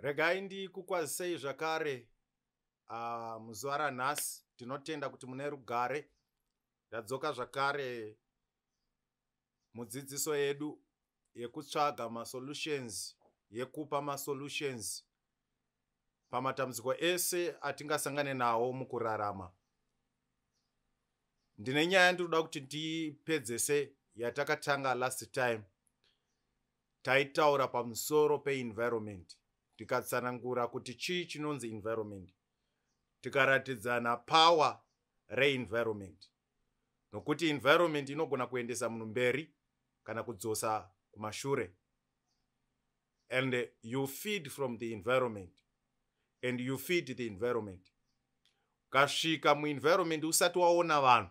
Regai ndikukwazisei zvakare muzuva ranhasi. Tinotenda kuti mune rugare. Ndadzoka zvakare mudzidziso yedu yekutsvaga masolutions, yekupa masolutions pamatambudziko ese atingasangane nawo mukurarama. Ndine nyaya ndinoda kuti ndipedzese yatakatanga last time. Taitaura pamusoro peenvironment, tikatsanangura kuti chii chinonzi environment, tikaratidzana power reenvironment, nokuti environment inogona kuendesa munhu mberi kana kudzosa kumashure. And you feed from the environment and you feed the environment. Ukasvika muenvironment usati waona vanhu,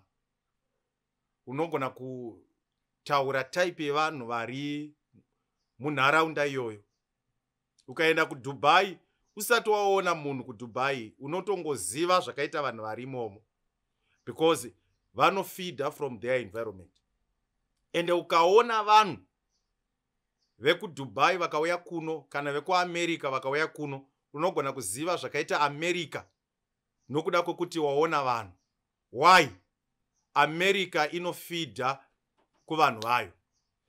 unogona kutaura type yevanhu vari munharaunda iyoyo. Ukaenda kuDubai usati waona munhu kuDubai, unotongoziva zvakaita vanhu vari imomo, because vanofeeda from their environment. Ende ukaona vanhu vekuDubai vakauya kuno, kana vekuAmerica vakauya kuno, unogona kuziva zvakaita America nokuda kwekuti waona vanhu. Why? America inofeeda kuvanhu vayo.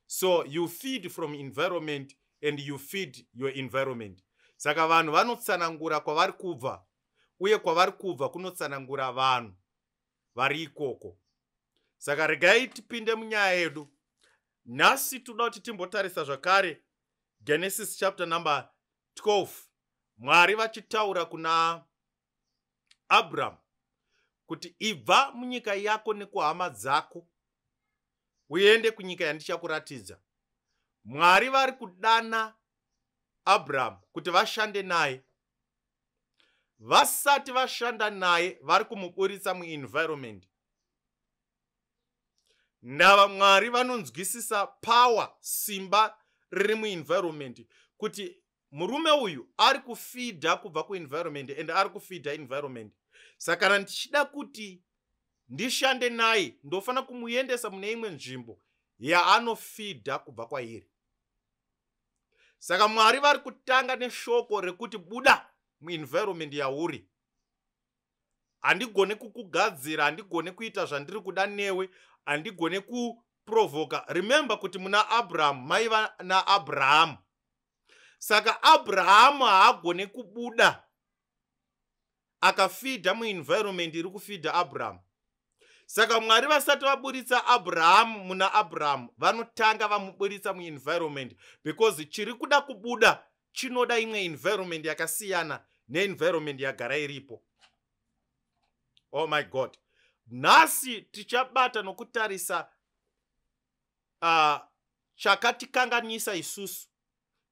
So you feed from environment and you feed your environment. Saka vanhu vanotsanangura kwavari kubva, uye kwavari kubva kunotsanangura vanhu vari ikoko. Saka regai tipinde munyaya yedu nhasi. Toda kuti timbotarisa zvakare Genesis chapter number 12, Mwari vachitaura kuna Abrahamu kuti, "Ibva munyika yako nekuhama dzako, uende kunyika yandichakuratidza." Mwari vari kudana Abrahamu kuti vashande naye. Vasati vashanda naye, vari kumuburitsa muenvironment. Ndava Mwari vanonzwisisa power, simba riri muenvironment, kuti murume uyu ari kufeeda kubva kuenvironment and ari kufeeda environment. Saka kana ndichida kuti ndishande naye, ndofanira kumuendesa mune imwe nzvimbo yaanofeeda kubva kwairi. Saka Mwari vari kutanga neshoko rekuti, "Buda muenvironment yauri. Handigone kukugadzira, handigone kuita zvandiri kuda newe, handigone kuprovoka." Remember kuti muna Abrahamu maiva naAbrahamu. Saka Abrahamu haagone kubuda akafeeda muenvironment iri kufeeda Abrahamu. Saka Mwari vasati vaburitsa Abrahamu muna Abrahamu, vanotanga vamuburitsa muenvironment, because chiri kuda kubuda chinoda imwe environment yakasiyana neenvironment yagara iripo. Oh my God! Nhasi tichabata nokutarisa chakatikanganisa isusu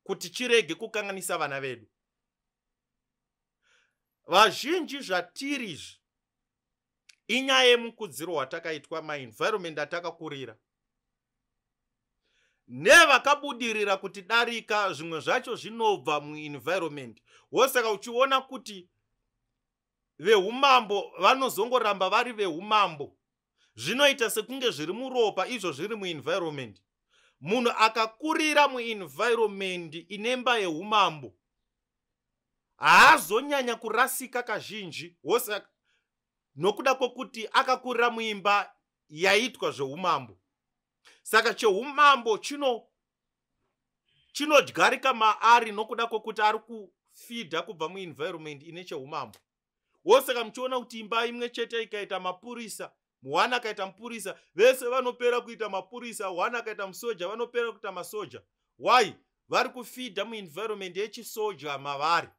kuti chirege kukanganisa vana vedu vazhinji. Zvatiri izvi inyaya yemukudziro watakaitwa, maenvironment atakakurira nevakabudirira kuti darika. Zvimwe zvacho zvinobva muenvironment. Wosaka uchiona kuti veumambo vanozongoramba vari veumambo. Zvinoita sekunge zviri muropa, izvo zviri muenvironment. Munhu akakurira muenvironment inemba yeumambo haazonyanya kurasika kazhinji, wosaka nokuda kwokuti akakurira muimba yaitwa zveumambo. Saka cheumambo chinodyarika maari nokuda kwokuti ari kufeeda kubva muenvironment ine cheumambo. Wosaka muchiona kuti imba imwe chete ikaita mapurisa, one akaita mupurisa, vese vanopera kuita mapurisa. One akaita musoja, vanopera kuita masoja. Why? Vari kufeeda muenvironment yechisoja mavari.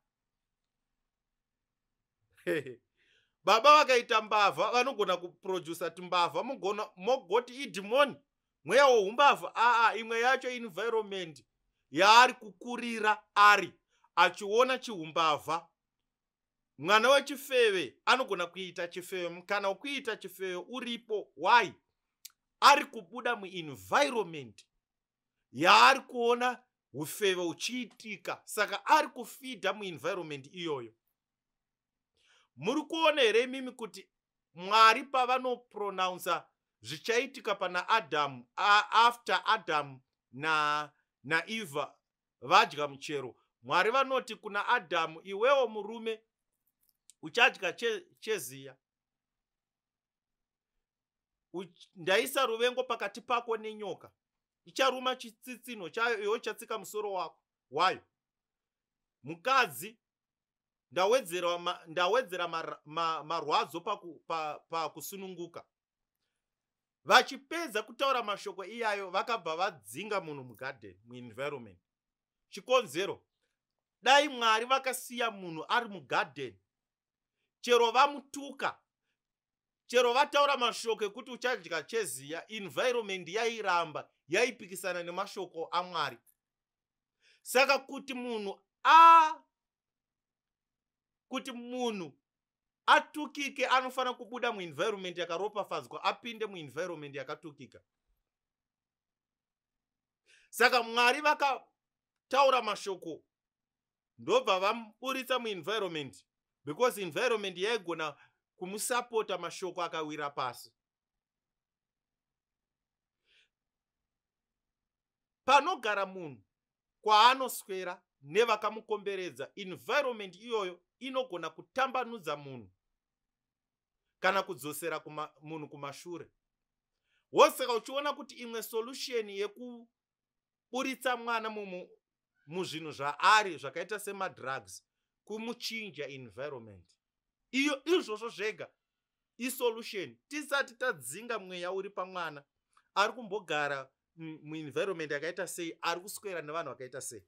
Baba vakaita mbavha, vanogona kuprodusa tumbavha, mogoti idhimoni, mweya weumbavha. Aa, imwe yacho environment yaari kukurira ari achiona chiumbavha. Mwana wechifeve anogona kuita chifeve, mukana wekuita chifeve uripo. Why? Ari kubuda muenvironment yaari kuona ufeve uchiitika, saka ari kufeeda muenvironment iyoyo. Muri kuona here imimi kuti Mwari pavanopronounsa zvichaitika pana Adhamu, after Adhamu naEvha vadya muchero, Mwari vanoti kuna Adhamu, iwewo murume uchadya cheziya. Ndaisa ruvengo pakati pako nenyoka. Icharuma chitsitsinho chayo, iwe uchatsika musoro wako wayo. Mukadzi, ndawedzera marwadzo pakusununguka. Vachipedza kutaura mashoko iyayo, vakabva vadzinga munhu mugadheni, muenvironment. Chikonzero, dai Mwari vakasiya munhu ari mugadheni, chero vamutuka, chero vataura mashoko ekuti uchadya cheziya, environment yairamba yaipikisana nemashoko aMwari. Saka kuti munhu atukike, anofanira kubuda muenvironment yakaropafadzwa apinde muenvironment yakatukika. Saka Mwari vakataura mashoko, ndobva vamuburitsa muenvironment, because environment yaigona kumusapota mashoko akawira pasi. Panogara munhu, kwaanoswera nevakamukomberedza, environment iyoyo inogona kutambanudza munhu kana kudzosera munhu kumashure. Wosaka uchiona kuti imwe solution yekuburitsa mwana muzvinhu zvaari zvakaita semadrugs, kumuchinja environment iyo. Izvozvo zvega isolution. Tisati tadzinga mweya uri pamwana, ari kumbogara muenvironment yakaita sei, ari kuswera nevanhu vakaita sei,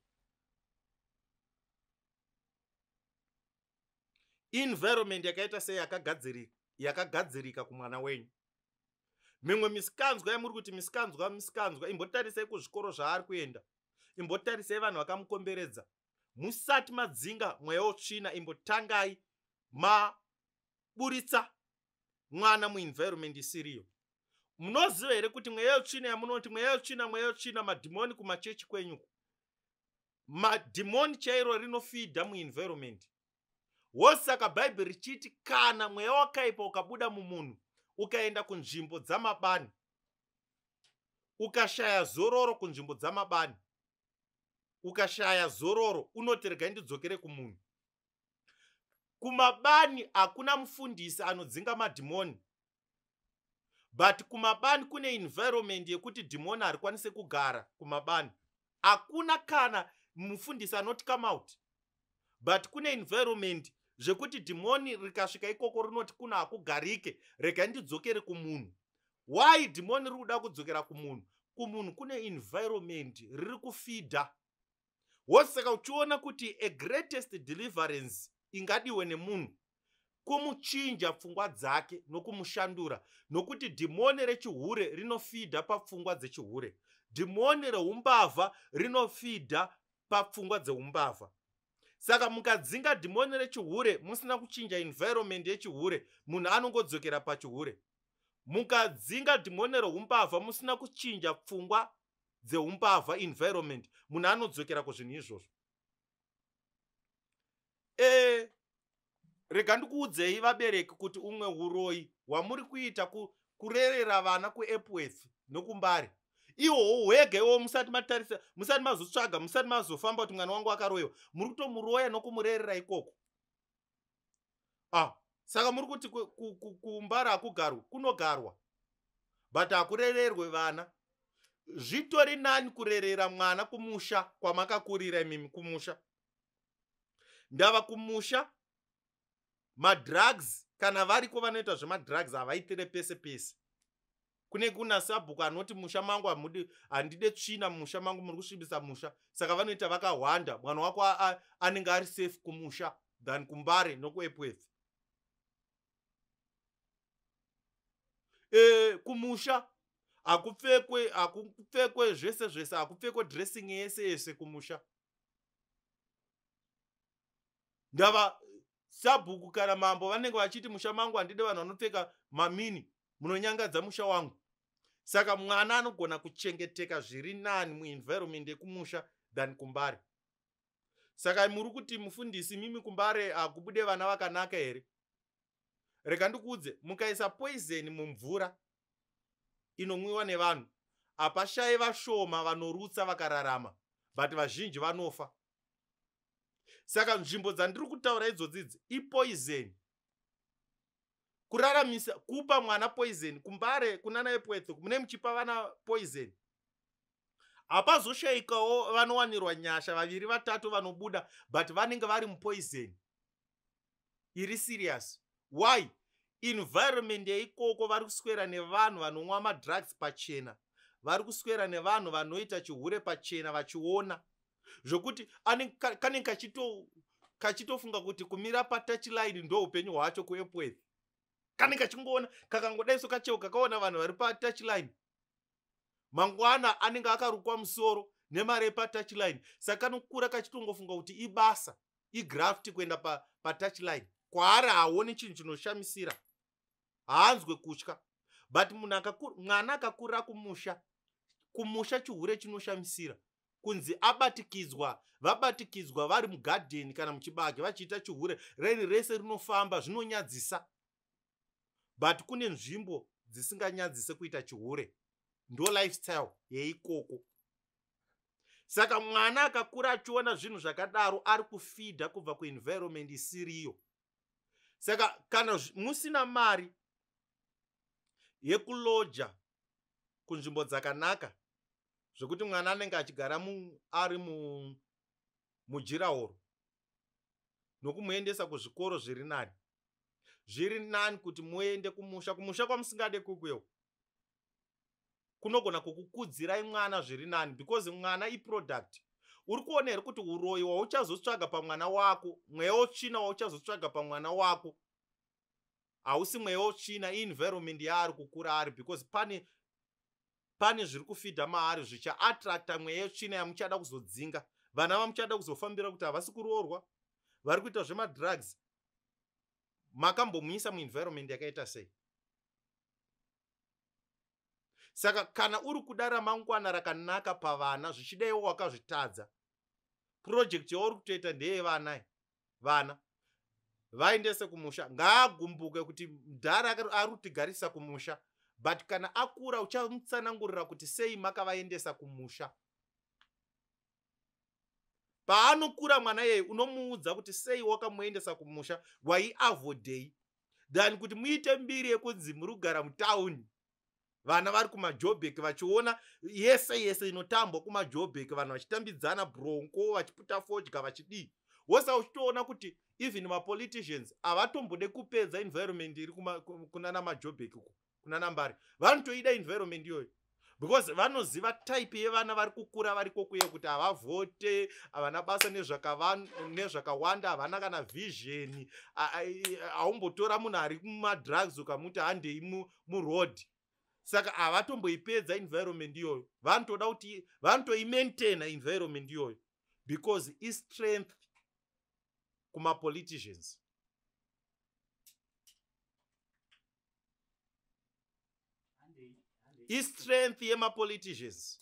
environment yakaita sei yakagadzirika kumwana wenyu. Mimwe misikanzwa yamuri kuti misikanzwa, misikanzwa, imbotarisai kuzvikoro zvaari kuenda, imbotarisai vanhu vakamukomberedza. Musati madzinga mweya wotsvina, imbotangai maburitsa mwana muenvironment isiriyo. Munoziva here kuti mweya yotsvina yamunoti mweya yotsvina, mweya yotsvina, madhimoni kumachechi kwenyuku, madhimoni chairo rinofidha muenvironment? Wosaka Bhaibheri richiti kana mweya wakaipa ukabuda mumunhu ukaenda kunzvimbo dzamabani, ukashaya zororo kunzvimbo dzamabani, ukashaya zororo, unoti, "Regai ndidzokere kumunhu." Kumabani hakuna mufundisi anodzinga madhimoni, but kumabani kune environment yekuti dhimoni harikwanisi kugara. Kumabani hakuna kana mufundisi anoti, "Come out," but kune environment zvekuti dhimoni rikasvika ikoko rinoti, "Kuna hakugarike, regai ndidzokere kumunhu." Why dhimoni riri kuda kudzokera kumunhu? Kumunhu kune environment riri kufidha. Wosaka uchiona kuti a greatest deliverance ingadiwe nemunhu kumuchinja pfungwa dzake nokumushandura, nokuti dhimoni rechihure rinofidha papfungwa dzechihure, dhimoni reumbavha rinofidha papfungwa dzeumbavha. Saka mukadzinga dhimoni rechihure musina kuchinja environment yechihure, munhu anongodzokera pachihure. Mukadzinga dhimoni reumbavha musina kuchinja pfungwa dzeumbavha, environment, munhu anodzokera kuzvinhu izvozvo. Rega ndikuudzei, vabereki, kuti umwe uroyi hwamuri kuita kurerera vana kuEpworth nokuMbare ihwohwo hwega iwowo. Musati matarisa, musati mazotsvaga, musati mazofamba kuti mwana wangu akaroyiwa, muri kutomuroya nokumurerera ikoko. Ah, saka muri kuti kuMbare hakugarwi? Kunogarwa, but hakurererwe vana. Zvitori nani kurerera mwana kumusha kwamakakurira imimi, kumusha. Ndava kumusha madrugs, kana variko vanoita zvemadrugs, havaitire pese pese. Kune kuna sabhuku anoti, "Musha mangu handide tsvina, musha mangu muri kusvibisa musha." Saka vanoita vakahwanda. Mwana wako anenge ari safe kumusha than kuMbare nokuEpworth. Kumusha hakupfekwe zvese zvese, hakupfekwe dressing yese yese kumusha. Ndava sabhuku kana mambo vanenge vachiti, "Musha mangu handidi vanhu vanopfeka mamini, munonyangadza musha wangu." Saka mwana anogona kuchengeteka zviri nani muenvironment yekumusha than kuMbare. Saka muri kuti, "Mufundisi, mimi kuMbare hakubude vana vakanaka here?" Rega ndikuudze, mukaisa poison mumvura inomwiwa nevanhu, hapashayi vashoma vanorutsa vakararama, but vazhinji vanofa. Saka nzvimbo dzandiri kutaura idzodzi idzi ipoison. Kuraramisa, kupa mwana poison. KuMbare kunana Epworth mune muchipa vana poison. Hapazoshaikawo vanowanirwa nyasha, vaviri vatatu vanobuda, but vanenge vari mupoison iri serious. Why? Environment yeikoko, vari kuswera nevanhu vanomwa madrugs pachena, vari kuswera nevanhu vanoita chihure pachena vachiona, zvokuti kanenge kachitofunga kuti kumira patouchline ndo upenyu hwacho kuEpworth. Kanenge kachingoona, kakangodai so kacheuka, kaona vanhu vari patouchline. Mangwana anenge akarukwa musoro nemari yepatouchline, saka kanokura kachitongofunga kuti ibasa, igraft kuenda patouchline. Kwaari haoni chinhu chinoshamisira, haanzwe kutya. But munhu, mwana akakurira kumusha, chihure chinoshamisira. Kunzi abatikidzwa, vabatikidzwa vari mugadheni kana muchibage vachiita chihure, reni rese rinofamba, zvinonyadzisa. But kune nzvimbo dzisinganyadzise kuita chihure, ndo lifestyle yeikoko. Saka mwana akakura achiona zvinhu zvakadaro, ari kufeeda kubva kuenvironment isiriyo. Saka kana musina mari yekuloja kunzvimbo dzakanaka, zvekuti mwana anenge achigara ari mujirahoro, nokumuendesa kuzvikoro zviri nani, zviri nani kuti muende kumusha. Kumusha kwamusingade kukuyo kunogona kukukudzirai mwana zviri nani, because mwana iproduct. Uri kuona here kuti uroyi wauchazotsvaga pamwana wako, mweya wotsvina wauchazotsvaga pamwana wako, hausi mweya wotsvina, ienvironment yaari kukura ari, because pane zviri kufeeda maari zvichaattracta mweya yetsvina yamuchada kuzodzinga. Vana vamuchada kuzofambira kuti havasi kuroorwa, vari kuita zvemadrugs, makambomuisa muenvironment yakaita sei? Saka kana uri kuda ramangwana rakanaka pavana, zvichidaiwo wakazvitadza, project yauri kutoita ndeyevana. Vana vaendese kumusha. Ngaagumbuke kuti mudhara ari kutigarisa kumusha, but kana akura uchamutsanangurira kuti sei makavaendesa kumusha. Paanokura mwana iyeye, unomuudza kuti sei wakamuendesa kumusha, waiavoidei, than kuti muite mbiri yekunzi muri kugara mutauni, vana vari kumaJobek vachiona yese yese inotambwa kumaJobek, vanhu vachitambidzana bronco, vachiputa fodya, vachidii. Wosa uchitoona kuti even mapoliticians havatombode kupedza environment iri kunana maJobek uko, kunana Mbare. Vanotoida environment iyoyo because vanoziva type yevana vari kukura vari kokuye, kuti havavhote, havana basa nezvakawanda, havana kana vision. Haumbotora munhu ari mumadrugs ukamuti handei muroad. Saka havatomboipedza environment iyoyo, vanotoda kuti vanotoimaintaina environment iyoyo because istrength kumapoliticians. Istrength yemapoliticians.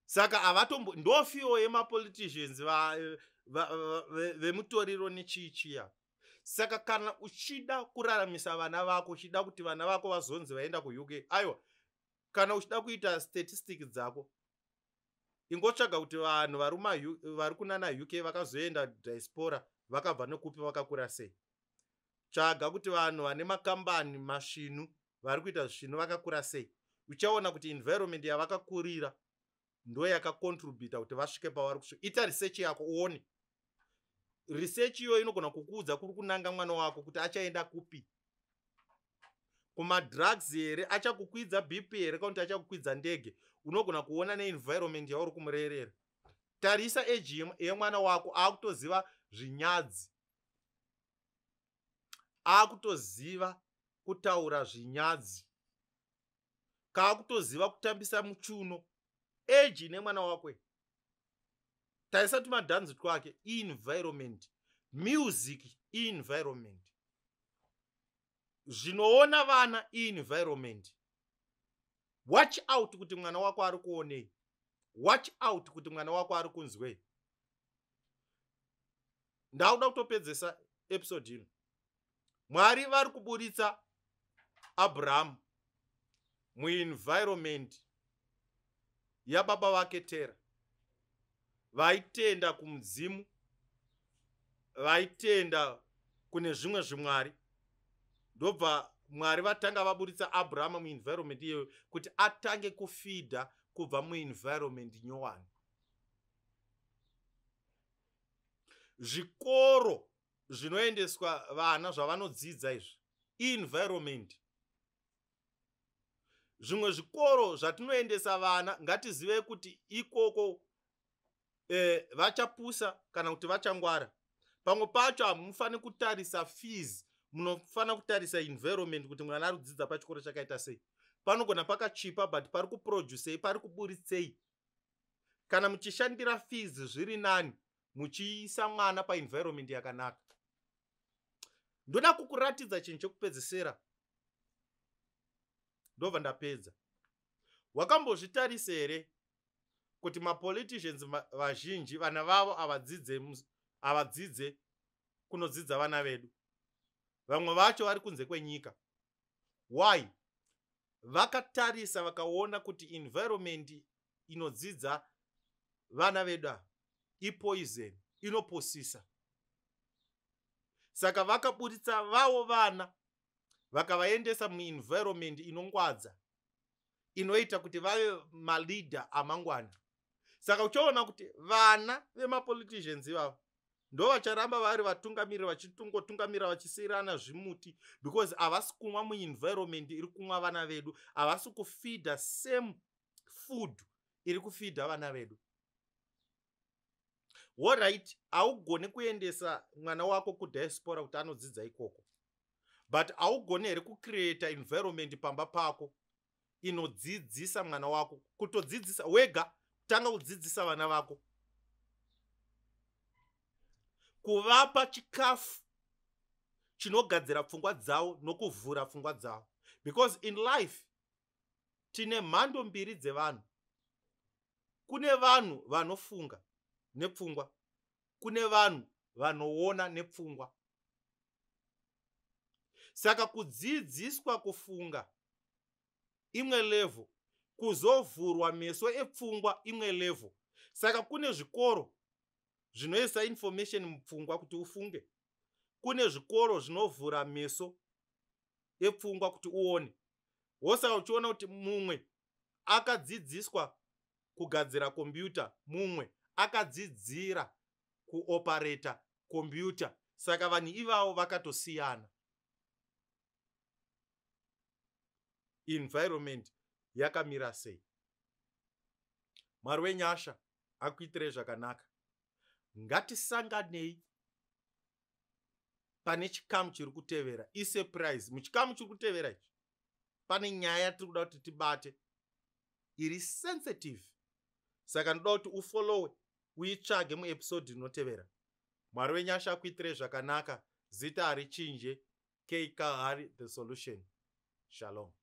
Saka havatombo, ndofiwo yemapoliticians vemutoriro nechii chiya. Saka kana uchida kuraramisa vana vako, uchida kuti vana vako vazonzi vaenda kuUK, aiwa, kana uchida kuita statistic dzako, ingotsvaga kuti vanhu vari kunana UK vakazoenda diaspora vakabva nekupi, vakakura sei. Tsvaga kuti vanhu vane makambani masvinu, vari kuita zvisvinu, vakakura sei. Uchaona kuti environment yavakakurira ndo yakacontributa kuti vasvike pavari kusvika. Ita research yako uone. Research iyoyo inogona kukuudza kuri kunanga mwana wako, kuti achaenda kupi, kumadrugs here, achakukwidza BP here, kana kuti achakukwidza ndege. Unogona kuona neenvironment yauri kumurerera. Tarisa age yemwana wako, aakutoziva zvinyadzi, aakutoziva kutaura zvinyadzi, kaakutoziva kutambisa muchuno. Age nemwana wako, tarisa tumadhanzi twake, environment. Music, environment. Zvinoona vana, environment. Watch out kuti mwana wako ari kuonei. Watch out kuti mwana wako ari kunzwei. Ndakuda kutopedzesa episode ino. Mwari vari kuburitsa Abrahamu muenvironment yababa vake Tera, vaitenda kumudzimu. Vaitenda kune zvimwe zvimwari, ndobva Mwari vatanga vaburitsa Abrahama muenvironment iyoyo kuti atange kufidha kubva muenvironment nyowani. Zvikoro zvinoendeswa vana zvavanodzidza izvi environment. Zvimwe zvikoro zvatinoendesa vana, ngatizivei kuti ikoko vachapusa kana kuti vachangwara. Pamwe pacho hamufaniri kutarisa fees, munofanira kutarisa environment kuti mwana ari kudzidza pachikoro chakaita sei. Panogona pakachipa, but pari kuproducei, pari kuburitsei? Kana muchishandira fees, zviri nani muchiisa mwana paenvironment yakanaka. Ndoda kukuratidza chinhu chekupedzisira, ndobva ndapedza. Wakambozvitarisa here kuti mapoliticians vazhinji vana vavo havadzidze kunodzidza vana vedu? Vamwe vacho vari kunze kwenyika. Why? Vakatarisa vakaona kuti environment inodzidza vana vedu ava ipoison, inoposisa. Saka vakaburitsa vavo vana, vakavaendesa muenvironment inongwadza, inoita kuti vave maleader amangwana. Saka uchaona kuti vana vemapoliticians ivavo ndo vacharamba vari vatungamiriri, vachitungotungamira, vachisiyirana zvimuti, because havasi kumwa muenvironment iri kumwa vana vedu, havasi kufeeda same food iri kufeeda vana vedu. Alright, haugoni kuendesa mwana wako kudiaspora kuti anodzidza ikoko, but haugoni here kucreata environment pamba pako inodzidzisa mwana wako? Kutodzidzisa wega, tanga kudzidzisa vana vako, kuvapa chikafu chinogadzira pfungwa dzavo nokuvhura pfungwa dzavo, because in life tine mhando mbiri dzevanhu. Kune vanhu vanofunga nepfungwa, kune vanhu vanoona nepfungwa. Saka kudzidziswa kufunga imwe level, kuzovhurwa meso epfungwa imwe level. Saka kune zvikoro zvinoisa information mupfungwa kuti ufunge, kune zvikoro zvinovhura meso epfungwa kuti uone. Wosaka uchiona kuti mumwe akadzidziswa kugadzira kombiyuta, mumwe akadzidzira kuoperata kombiyuta. Saka vanhu ivavo vakatosiyana. Environment yakamira sei? Mwari wenyasha akuitirei zvakanaka. Ngatisanganei pane chikamu chiri kutevera. Isurprise. Muchikamu chiri kutevera ichi pane nyaya yatiri kuda kuti tibate iri sensitive, saka ndoda kuti ufollowe, uitsvage muepisode inotevera. Mwari wenyasha akuitirei zvakanaka. Zita harichinje. K Kalahari, the solution. Shalom.